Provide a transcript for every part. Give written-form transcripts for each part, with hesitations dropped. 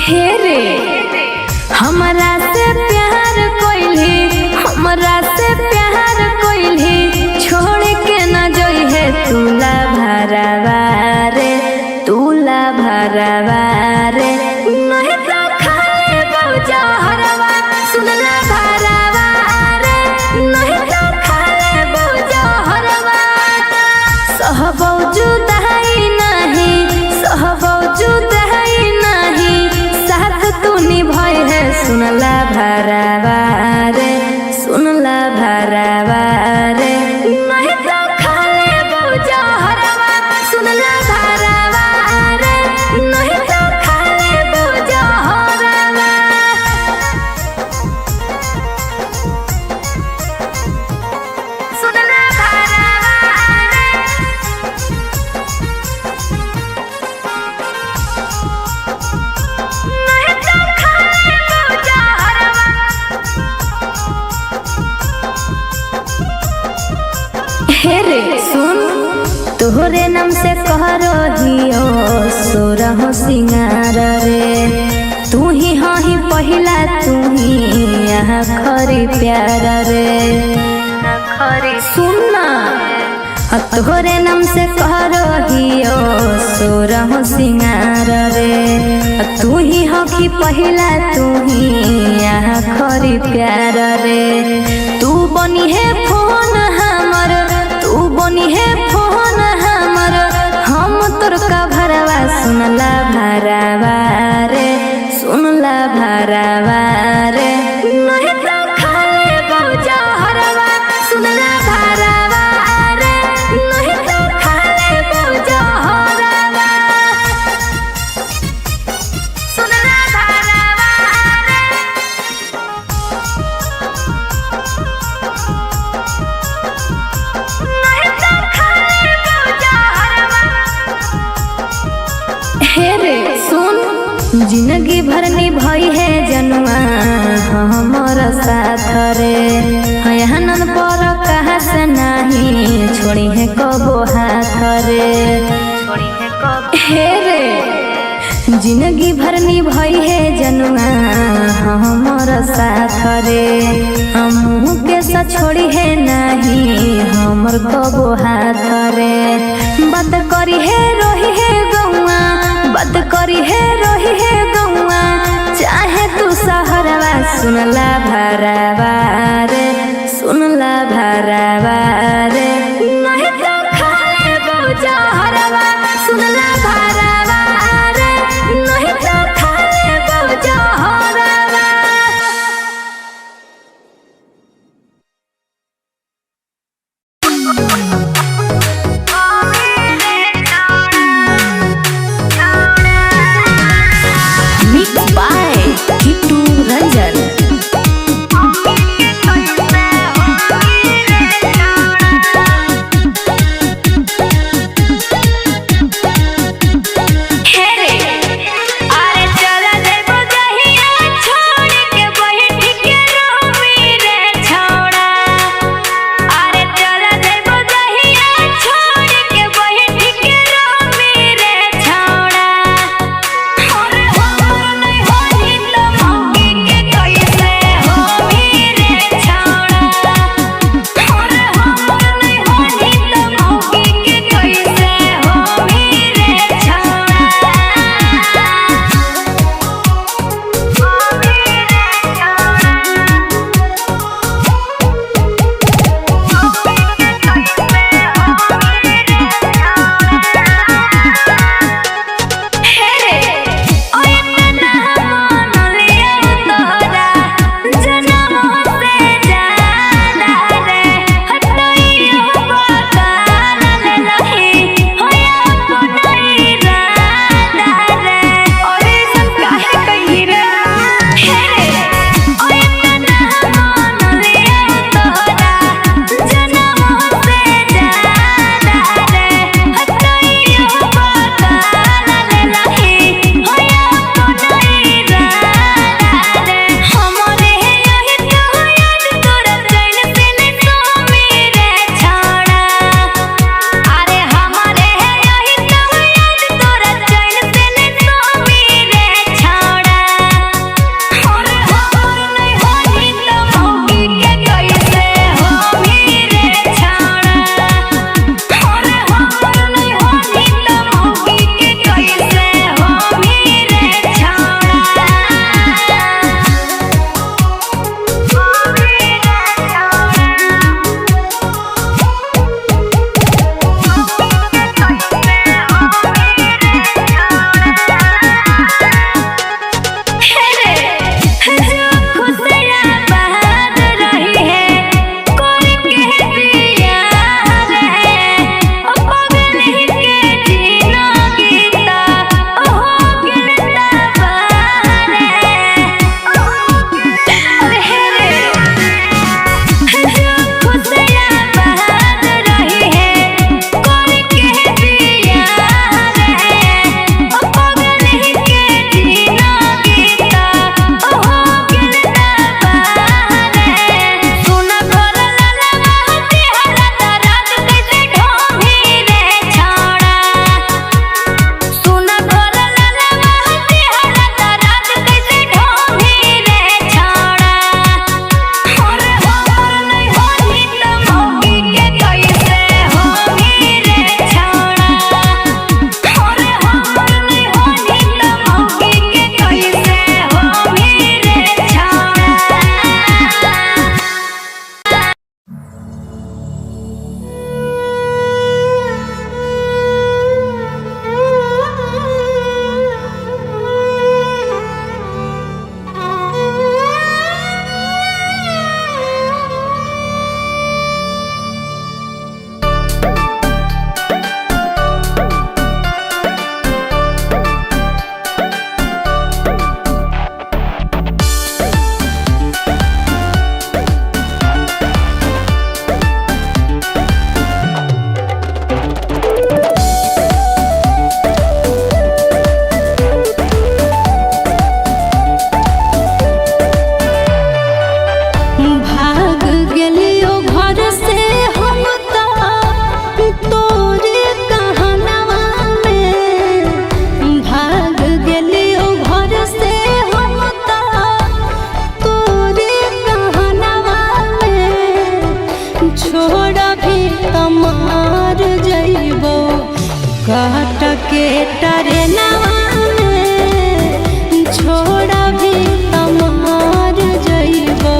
हे रे हमरा से प्यार कोइली, हमरा से प्यार कोइली, छोड़ के न जइहे तुला भरावा रे, तुला भरावा रे। नहीं तो खाले बौजा हरवा, सुनला भरावा रे, नहीं तो खाले बौजा हरवा। सहबौ जुदाई नाही, सहबौ जुदाई नाही, साथ तू निभय है, सुनला भरावा रे, सुनला भरावा रे। नहीं तो खाले बौजा हरवा, सुनला भरावा रे, नहीं तो खाले बौजा हरवा। सुनला भरावा रे। नहीं तो खाले बौजा हरवा। हे रे सुन, तोहरे नाम से करो हियो सोरह सिंगार रे, तू ही हाँ ही पहिला, तू ही यहाँ खरी प्यार रे। सुन ना, तोहरे नाम से करो हियो सोरह सिंगार रे, तू ही हो कि पहिला, तू ही यहाँ खरी प्यार रे। तू बनी है फोन हमर, तू बनी है फोन हमर, हम तोर का भरवा, सुनला भरावा रे, सुनला भरावा रे। नहीं तो खाले बौजा हरवा, सुनला भरावा रे, नहीं तो खाले बौजा हरवा। सुनला भरावा रे। नहीं तो खाले बौजा हरवा। हे रे सुन, जिंदगी भर निभाई है जनुआ हमर साथ रे, हयानन पर कहा से नहीं छोड़ी है कबो हाथ रे। हे रे जिंदगी भर निभाई है जनुआ हमर साथ रे, हम के सा छोड़ी है नहीं हमर कबो हाथ रे। बात करी है रोही है गौआ, बात करी है रोही है गौआ, चाहे तू सहरवा, सुनला भरावा रे, सुनला भरावा रे। नहीं तो खाले बौजा हरवा, सुनला भरावा रे, नहीं तो खाले बौजा हरवा। Mixed by Kittu Ranjan. के टरेनवा में छोड़ा भी तमार जइबो।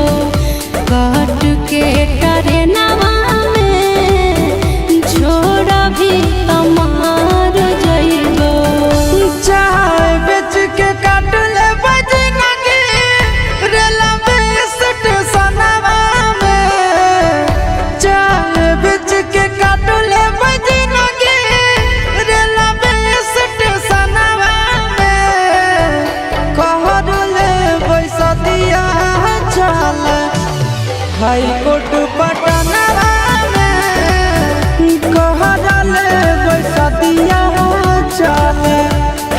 कट के टरेनवा में छोड़ा भी तमार जइबो। चाय बेच के काट ले बजनगी रेलवे स्टेशनवा में। चाय बेच के काट ले बजनगी रेलवे स्टेशनवा में। कहर ले बैसतिया चल हाई कोर्ट पटनवा में। कहर ले बैसतिया चल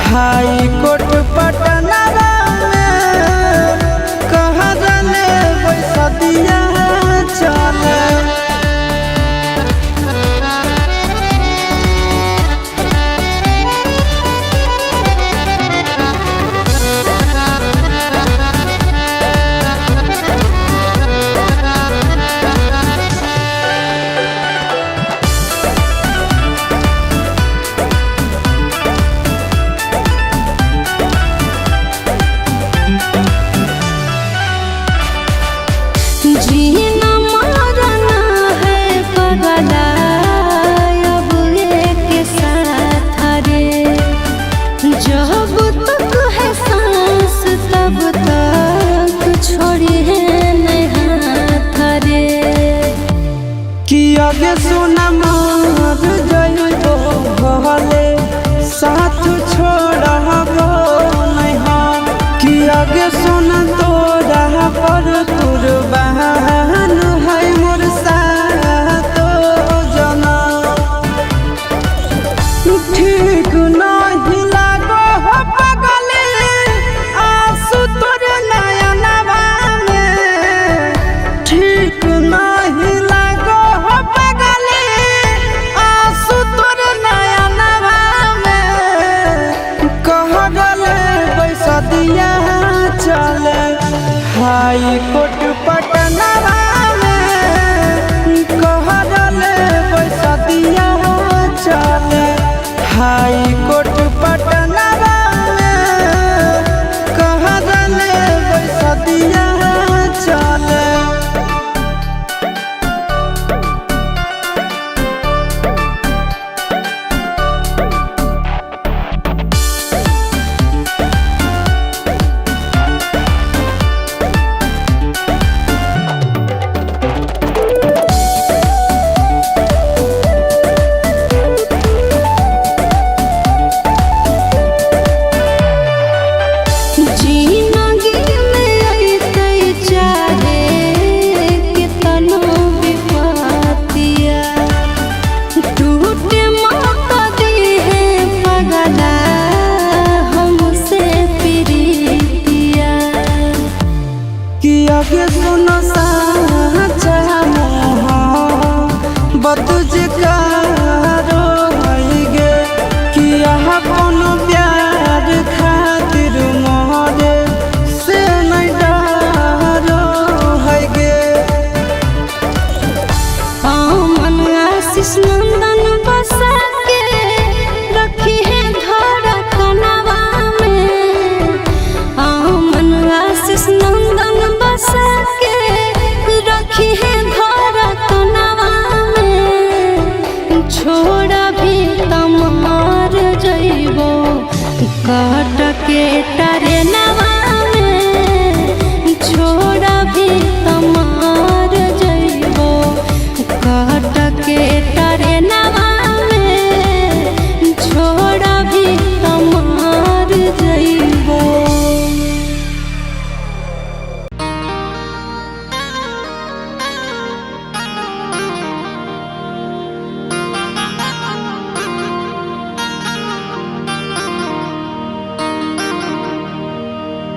हाई कोर्ट पटनवा में। कहर ले बैसतिया चल। जीना मरना है पगला अब एक साथ रे। जब तक है सांस तब तक छोड़िए नहीं हाथ रे। कि आगे सोना मार जइबो भले साथ छोड़बो नहीं हम। कि आगे सोना तोरा पर कुर्बान है मोर सातो जना। ठीक नहीं लागो हो पगले आंसू तोर नयनवा में। ठीक नहीं लागो हो पगले आंसू तोर नयनवा में। कह गले बैसतिया चले हाई कोर्ट पटनवा में। कह गले बैसतिया चले हाई कोर्ट पटनवा में। कह गले बैसतिया चले। जिंदगी में अइतै चाहे केतनो विपत्तिया। टूटे मत दिहे पगला हमसे प्रीतिया। कि आगे सुनो साचा मोहब्बत जिकारो गे। कि यहाँ कोनो प्यार खातिर मोरे से नहीं डरो है गे। अमन आशीष नंदन बसा के रखी है धड़कनवा में। अमन आशीष नंदन बसा के रखी है धड़कनवा में। छोड़ा भी तमार जइबो कट के टरेनवा में। छोड़ा भी तमार जइबो कट के टरेनवा में। छोड़ा भी तमार जइबो। कि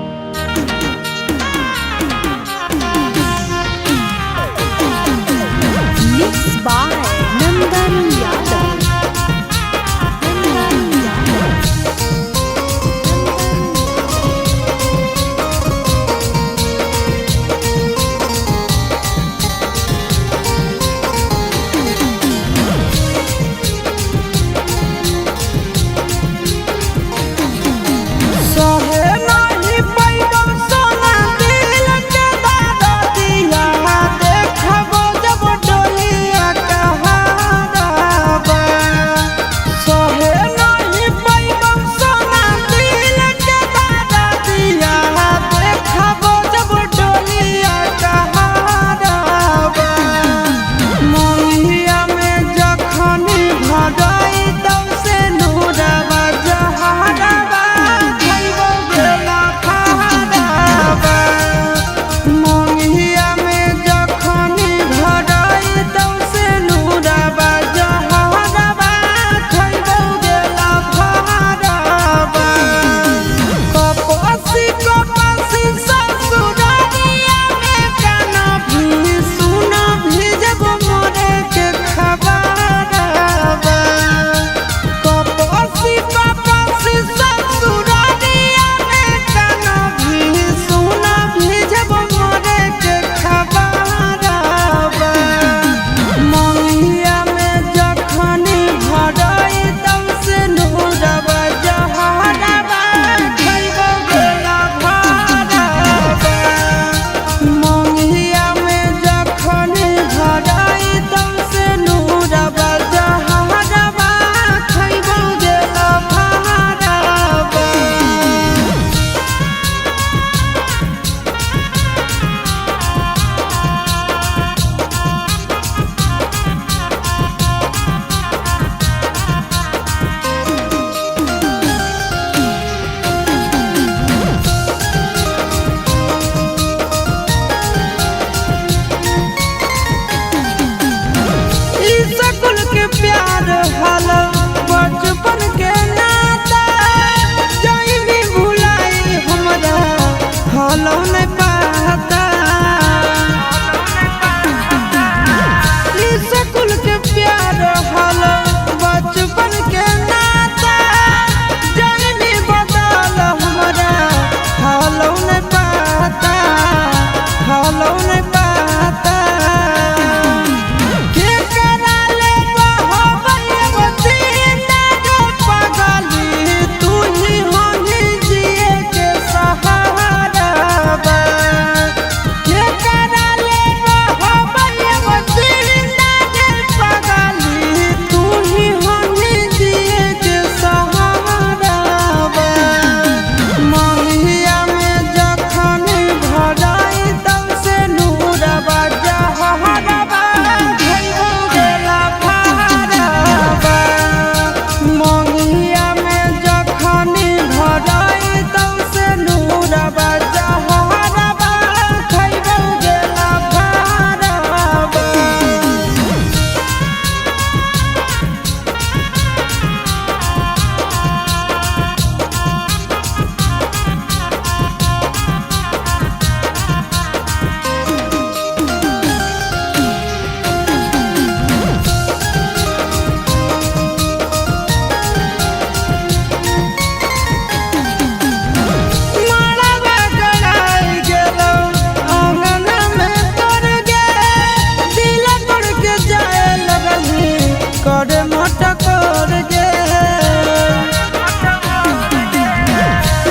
करे मटकोर गे।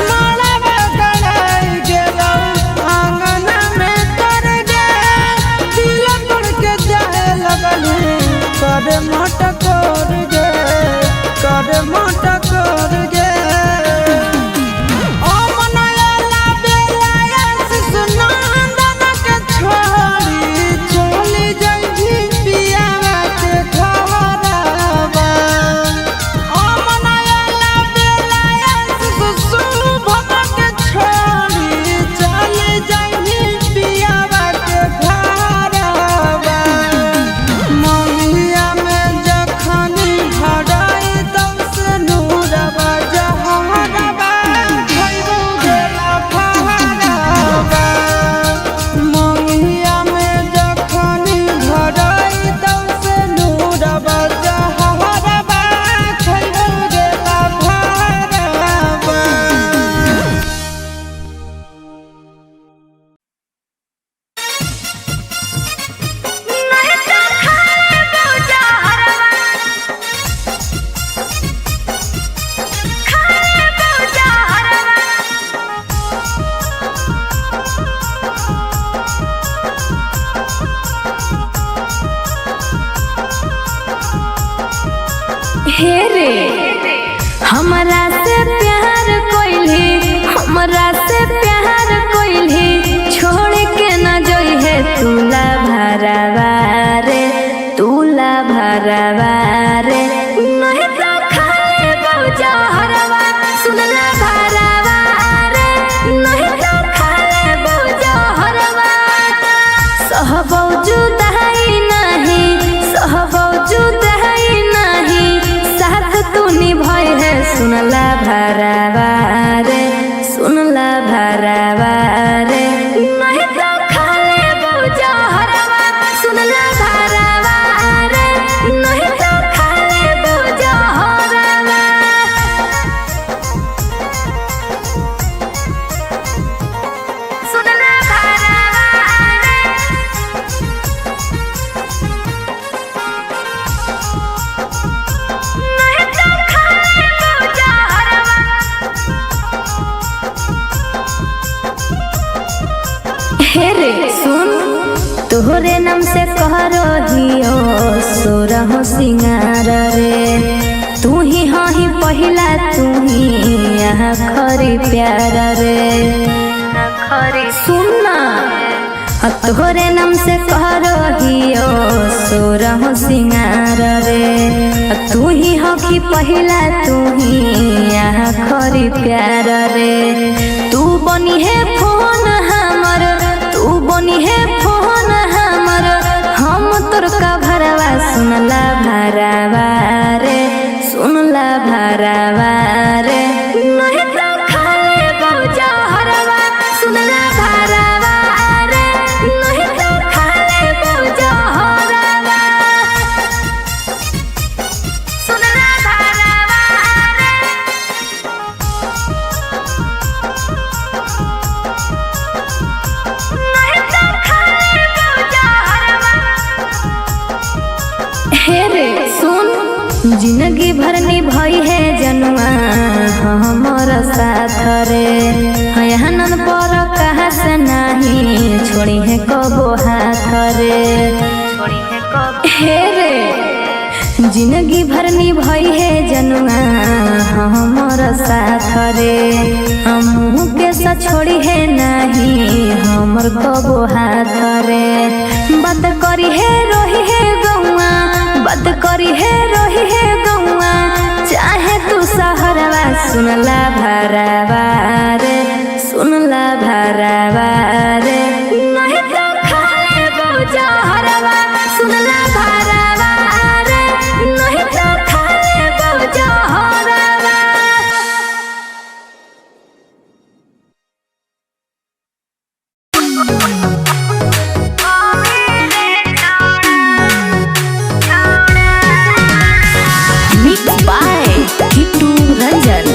मालावा गड़ाई गेलौ आंगन में तर गे, दिल तोड़ के जाए लगली करे मटकोर गे, करे मटकोर गे। ओ मनयाला बेलाया शिशुनंदन के छोड़ी चली जाइभी पियावा के घरवा। ओ मनयाला बेलाया शिशुभम के छोड़ी चली जाइभी पियावा के घरवा। मंगिया में जखनी भराई तब से नूरवा जहरवा खैबो गेला फहरवा। मंगिया में जखनी भराई तब से नूरवा जहरवा खैबो गेला फहरवा। नहीं तो खाए बहुजा हरवा, खाए बहुजा हरवा। हे रे हमरा से प्यार कोइली, हमरा से प्यार कोइली, छोड़ के न जई है तूला भरवा रे, तूला भरवा रे। नहीं तो खाए बहुजा हरवा, सुनला भरवा रे, नहीं तो खाए बहुजा हरवा। सहबौ जुदाई नाही, सहबौ जुदाई नाही, साथ तू निभय है सुनला भरवा रे, सुनला भरवा रे। नहीं तो खाले बहुजा हरवा, सुनला भरवा रे, नहीं तो खाले बहुजा हरवा। सुनला भरवा रे, नहीं तो खाए बहुजा हरवा। हे रे सुन, तोहरे नाम से कह रहियो सोरह सिंगार रे, तू ही हाँ ही पहिला तू ही यहाँ खरी प्यार रे। सुन ना, तोहरे नाम से कह रहियो सोरह सिंगार रे, तू ही हकी पहिला तू ही यहाँ खरी प्यार रे। तू बनी है फोन हमर, तू बनी है फोन हमर, हम तोर का भरवा, सुनला भरवा रे, सुनला भरवा रे। नहीं तो खाले बहुजा हरवा, सुनला भरवा रे, नहीं तो खाले बहुजा हरवा, सुनला भरवा रे। नहीं तो खाले बहुजा हरवा। हे रे सुन, जिंदगी भर निभाई है जनुआ हमर साथ रे, हयानन पर कहा से नहीं छोड़ी है कबो हाथ रे। हे रे जिंदगी भर निभाई है जनुआ हमर साथ रे, हम के सा छोड़ी है नहीं हमर कबो हाथ रे। बात करी है रोही है गौआ, बात करी है रोही है गौआ, चाहे तू सहरवा, सुनला भरवा रे, सुनला भरवा रे। नहीं तो खाए बहुजा हरवा, सुनला भरवा रे, नहीं तो खाए बहुजा हरवा। Mixed by Kittu Ranjan.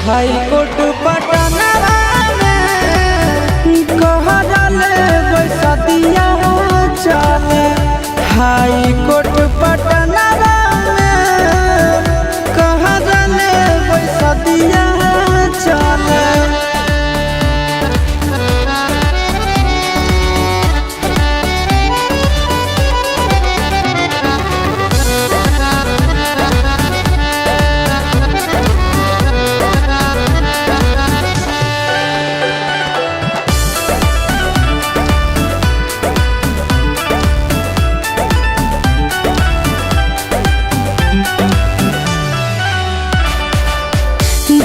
High court Patna में कहरल बैसतिया चले। हाई कोर्ट पटना में कहरल बैसतिया चले।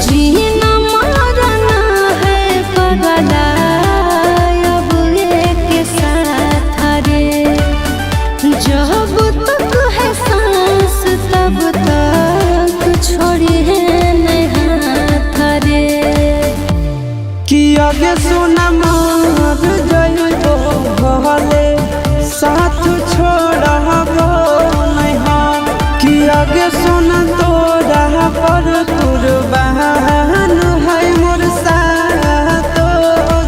जीना मरना है पगला अब एक साथ रे, जब तक है सांस तब तक छोड़िए नहीं हाथ रे। कि आगे सोना मार जइबो भले साथ छोड़बो नहीं हम। कि आगे सोना तोरा पर कुर्बान है मोर सातो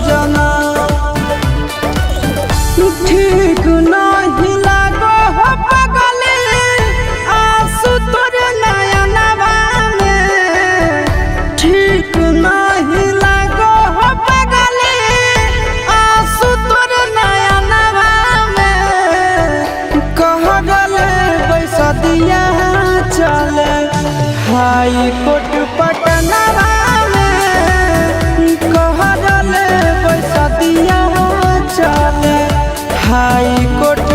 जना। ठीक नहीं लागो हो पगले आंसू तोर नयनवा में। ठीक नहीं लागो हो पगले आंसू तोर नयनवा में। कह गले बैसतिया चले हाई कोर्ट पटना में। कह गले बैसतिया चले हाई कोर्ट।